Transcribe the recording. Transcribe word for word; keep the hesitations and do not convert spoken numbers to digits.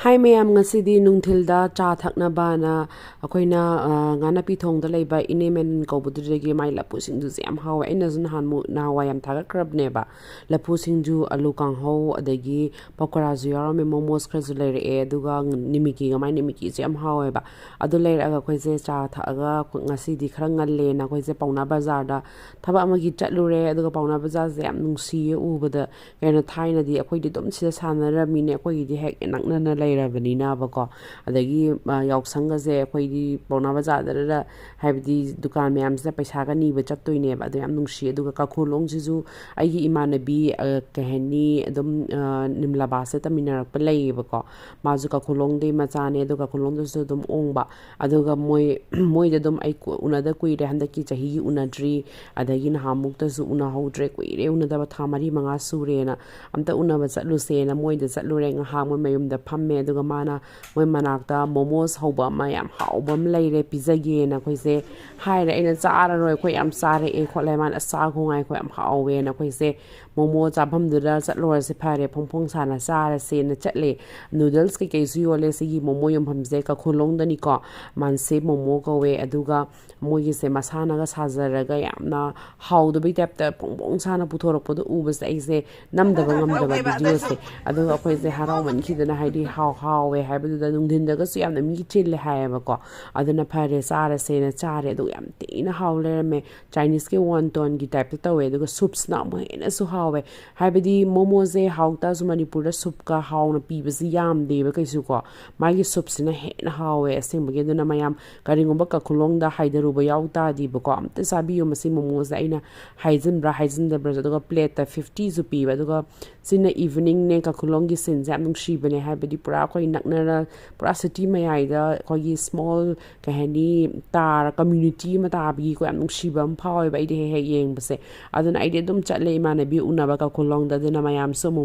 ꯍꯥꯏ ꯃꯌꯥꯝ, ꯉꯁꯤꯗꯤ ꯅꯨꯡꯊꯤꯜꯗ ꯆꯥ ꯊꯛꯅꯕꯅ ꯑꯩꯈꯣꯏꯅ, ꯑ, ꯉꯥꯅꯄꯤ ꯊꯣꯡꯗ ꯂꯩꯕ ꯏꯅꯦ ꯃꯦꯟ ꯀꯧꯕꯗꯨꯗꯒꯤ ꯃꯥꯏ ꯂꯐꯨ ꯁꯤꯡꯖꯨꯁꯦ ꯌꯥꯝ ꯍꯥꯎꯋꯦ꯫ ꯑꯩꯅꯁꯨ ꯅꯍꯥꯟꯃꯨꯛ, ꯅꯍꯥꯟꯋꯥꯏ ꯌꯥꯝ ꯊꯥꯒꯠꯈ꯭ꯔꯕꯅꯦꯕ꯫ ꯂꯐꯨ ꯁꯤꯡꯖꯨ, ꯑꯂꯨ ꯀꯥꯡꯍꯧ, ꯑꯗꯒꯤ ꯄꯀꯣꯔꯥꯁꯨ ꯌꯥꯎꯔꯝꯃꯦ, ꯃꯣꯃꯣꯁ ꯈꯔꯁꯨ ꯂꯩꯔꯛꯑꯦ, ꯑꯗꯨꯒ ꯅꯤꯃꯤꯀꯤꯒ, ꯃꯥꯏ ꯅꯤꯃꯤꯀꯤꯁꯦ ꯌꯥꯝ ꯍꯥꯎꯋꯦꯕ꯫ ꯑꯗꯨ ꯂꯩꯔꯛꯑꯒ ꯑꯩꯈꯣꯏꯁꯦ ꯆꯥ ꯊꯛꯑꯒ ꯉꯁꯤꯗꯤ ꯈꯔ ꯉꯜꯂꯦꯅ ꯑꯩꯈꯣꯏꯁꯦ ꯄꯥꯎꯅꯥ ꯕꯖꯥꯔꯗ ꯊꯕꯛ ꯑꯃꯒꯤ ꯆꯠꯂꯨꯔꯦ꯫ ꯑꯗꯨꯒ ꯄꯥꯎꯅꯥ ꯕꯖꯥꯔꯁꯦ ꯌꯥꯝ ꯅꯨꯡꯁꯤꯌꯦ ꯎꯕꯗ, ꯀꯩꯅꯣ, ꯊꯥꯏꯅꯗꯤ ꯑꯩꯈꯣꯏꯗꯤ ꯑꯗꯨꯝ ꯁꯤꯗ ꯁꯥꯟꯅꯔꯝꯃꯤꯅꯦ, ꯑꯩꯈꯣꯏꯒꯤꯗꯤ ꯍꯦꯛ ꯅꯛꯅꯅ ꯂꯩꯔꯕꯅꯤꯅꯕꯀꯣ꯫ ꯑꯗꯒꯤ, ꯑ, ꯌꯥꯎꯁꯪꯒꯁꯦ ꯑꯩꯈꯣꯏꯗꯤ ꯄꯥꯎꯅꯥ ꯕꯖꯥꯔꯗ, ꯍꯥꯏꯕꯗꯤ ꯗꯨꯀꯥꯟ ꯃꯌꯥꯝꯁꯤꯗ ꯄꯩꯁꯥꯒ ꯅꯤꯕ ꯆꯠꯇꯣꯏꯅꯦꯕ꯫ ꯑꯗꯣ ꯌꯥꯝ ꯅꯨꯡꯁꯤ꯫ ꯑꯗꯨꯒ ꯀꯥꯈꯨꯂꯣꯡꯁꯤꯁꯨ ꯑꯩꯒꯤ ꯏꯃꯥꯟꯅꯕꯤ, ꯑ, ꯀꯩ ꯍꯥꯏꯅꯤ, ꯑꯗꯨꯝ, ꯑ, ꯅꯤꯝꯂꯥꯕꯥꯁꯇ ꯇꯝꯃꯤꯟꯅꯔꯛꯄ ꯂꯩꯌꯦꯕꯀꯣ꯫ ꯃꯥꯁꯨ ꯀꯥꯈꯨꯂꯣꯡꯗꯩ ꯃꯆꯥꯅꯦ, ꯑꯗꯣ ꯀꯥꯈꯨꯂꯣꯡꯗꯁꯨ ꯑꯗꯨꯝ ꯑꯣꯡꯕ꯫ ꯑꯗꯨꯒ ꯃꯣꯏ, ꯃꯣꯏꯗ ꯑꯗꯨꯝ ꯑꯩ ꯀꯨ-, ꯎꯅꯗ ꯀꯨꯏꯔꯦ, ꯍꯟꯗꯛꯀꯤ ꯆꯍꯤꯒꯤ ꯎꯅꯗ꯭ꯔꯤ꯫ ꯑꯗꯒꯤ ꯅꯍꯥꯟꯃꯨꯛꯇꯁꯨ ꯎꯅꯍꯧꯗ꯭ꯔꯦ, ꯀꯨꯏꯔꯦ ꯎꯅꯗꯕ, ꯊꯥ ꯃꯔꯤ ꯃꯉꯥ ꯁꯨꯔꯦꯅ꯫ ꯑꯝꯇ ꯎꯅꯕ ꯆꯠꯂꯨꯁꯦꯅ ꯃꯣꯏꯗ ꯆꯠꯂꯨꯔꯦ꯫ ꯉꯥꯏꯍꯥꯛ ꯃꯣꯏ ꯃꯌꯨꯝꯗ ꯐꯝꯃꯦ꯫ ꯑꯗꯨꯒ ꯃꯥꯅ ꯃꯣꯏ ꯃꯅꯥꯛꯇ ꯃꯣꯃꯣꯁ ꯍꯧꯕ ꯑꯃ ꯌꯥꯝ ꯍꯥꯎꯕ ꯑꯃ ꯂꯩꯔꯦ, ꯄꯤꯖꯒꯦꯅ ꯑꯩꯈꯣꯏꯁꯦ ꯍꯥꯏꯔꯦ꯫ ꯑꯩꯅ ꯆꯥꯔꯔꯣꯏ, ꯑꯩꯈꯣꯏ ꯌꯥꯝ ꯆꯥꯔꯛꯑꯦ ꯈꯣꯠꯂꯦ꯫ ꯃꯥꯅ, "ꯑꯁ, ꯆꯥꯈꯣ ꯉꯥꯏꯈꯣ, ꯌꯥꯝ ꯍꯥꯎꯋꯦꯅ" ꯑꯩꯈꯣꯏꯁꯦ ꯃꯣꯃꯣ ꯆꯥꯐꯝꯗꯨꯗ ꯆꯠꯂꯨꯔꯁꯦ ꯐꯔꯦ, ꯐꯣꯡ ꯐꯣꯡ ꯁꯥꯅ ꯆꯥꯔꯁꯦꯅ ꯆꯠꯂꯦ꯫ ꯅꯨꯗꯜꯁ ꯀꯩꯀꯩꯁꯨ ꯌꯣꯜꯂꯦ ꯁꯤꯒꯤ ꯃꯣꯃꯣ ꯌꯣꯟꯐꯝꯁꯦ, ꯀꯥꯈꯨꯂꯣꯡꯗꯅꯤꯀꯣ꯫ ꯃꯥꯟꯁꯦ ꯃꯣꯃꯣ ꯀꯧꯋꯦ꯫ ꯑꯗꯨꯒ ꯃꯣꯏꯒꯤꯁꯦ ꯃꯁꯥꯅꯒ ꯁꯥꯖꯔꯒ ꯌꯥꯝꯅ ꯍꯥꯎꯗꯕꯩ ꯇꯥꯏꯞꯇ ꯐꯣꯡ ꯐꯣꯡ ꯁꯥꯅ ꯄꯨꯊꯣꯔꯛꯄꯗꯣ ꯎꯕꯁꯦ ꯑꯩꯁꯦ ꯅꯝꯗꯕ ꯉꯝꯗꯕ ꯚꯤꯗꯤꯑꯣꯁꯦ꯫ ꯑꯗꯨꯒ ꯑꯩꯈꯣꯏꯁꯦ ꯍꯔꯥꯎꯃꯟꯈꯤꯗꯅ, ꯍꯥꯏꯗꯤ ꯍꯥꯎ ꯍꯥꯎꯋꯦ ꯍꯥꯏꯕꯗꯨꯗ ꯅꯨꯡꯊꯤꯟꯗꯒꯁꯨ ꯌꯥꯝꯅ ꯃꯤ ꯆꯤꯜꯂꯦ ꯍꯥꯏꯌꯦꯕꯀꯣ꯫ ꯑꯗꯨꯅ ꯐꯔꯦ, ꯆꯥꯔꯁꯦꯅ ꯆꯥꯔꯦ꯫ ꯑꯗꯨꯒ ꯌꯥꯝ ꯊꯤꯅ ꯍꯥꯎ ꯂꯩꯔꯝꯃꯦ꯫ ꯆꯥꯏꯅꯤꯁꯀꯤ ꯋꯣꯟꯇꯣꯟꯒꯤ ꯇꯥꯏꯞꯇ ꯇꯧꯋꯦ꯫ ꯑꯗꯨꯒ ꯁꯨꯞꯁꯅ ꯑꯃꯨꯛ ꯍꯦꯟꯅꯁꯨ ꯍꯥꯎꯋꯦ꯫ ꯍꯥꯏꯕꯗꯤ ꯃꯣꯃꯣꯁꯦ ꯍꯥꯎꯇꯥꯁꯨ ꯃꯅꯤꯄꯨꯔꯗ ꯁꯨꯞꯀ ꯍꯥꯎꯅ ꯄꯤꯕꯁꯤ ꯌꯥꯝꯗꯦꯕ ꯀꯩꯁꯨ ꯀꯣ꯫ ꯃꯥꯒꯤ ꯁꯨꯞꯁꯤꯅ ꯍꯦꯟꯅ ꯍꯥꯎꯋꯦ ꯑꯁꯦꯡꯕꯒꯤ꯫ ꯑꯗꯨꯅ ꯃꯌꯥꯝ ꯀꯔꯤꯒꯨꯝꯕ ꯀꯥꯈꯨꯂꯣꯡꯗ ꯍꯥꯏꯗꯔꯨꯕ ꯌꯥꯎ ꯇꯥꯔꯗꯤꯕꯀꯣ, ꯑꯝꯇ ꯆꯥꯕꯤꯌꯨ ꯃꯁꯤ ꯃꯣꯃꯣꯁꯦ꯫ ꯑꯩꯅ ꯍꯥꯏꯖꯤꯟꯕ꯭ꯔꯥ ꯍꯥꯏꯖꯤꯟꯗꯕ꯭ꯔꯥ, ꯑꯗꯨꯒ ꯄ꯭ꯂꯦꯠꯇ ꯐꯤꯐꯇꯤꯁꯨ ꯄꯤꯕ꯫ ꯑꯗꯨꯒ ꯁꯤꯅ ꯏꯚꯤꯅꯤꯡꯅꯦ꯫ ꯀꯥꯈꯨꯂꯣꯡꯒꯤ ꯁꯤꯟꯁꯦ ꯌꯥꯝ ꯅꯨꯡꯁꯤꯕꯅꯦ, ꯍꯥꯏꯕꯗꯤ ꯄꯨꯔꯥ ꯑꯩꯈꯣꯏ ꯅꯛꯅꯅ, ꯄꯨꯔꯥ ꯁꯤꯇꯤ ꯃꯌꯥꯏꯗ ꯑꯩꯈꯣꯏꯒꯤ ꯁ꯭ꯃꯣꯜ, ꯀꯩ ꯍꯥꯏꯅꯤ, ꯇꯥꯔ, ꯀꯝꯃ꯭ꯌꯨꯅꯤꯇꯤ ꯑꯃ ꯇꯥꯕꯒꯤꯀꯣ, ꯌꯥꯝ ꯅꯨꯡꯁꯤꯕ ꯑꯃ ꯐꯥꯎꯋꯦꯕ ꯑꯩꯗꯤ ꯍꯦꯛ ꯍꯦꯛ ꯌꯦꯡꯕꯁꯦ꯫ ꯑꯗꯨꯅ ꯑꯩꯗꯤ ꯑꯗꯨꯝ ꯆꯠꯂꯦ ꯏꯃꯥꯟꯅꯕꯤ ꯎꯅꯕ ꯀꯥꯈꯨꯂꯣꯡꯗ꯫ ꯑꯗꯨꯅ ꯃꯌꯥꯝꯁꯨ ꯑꯃꯨꯛ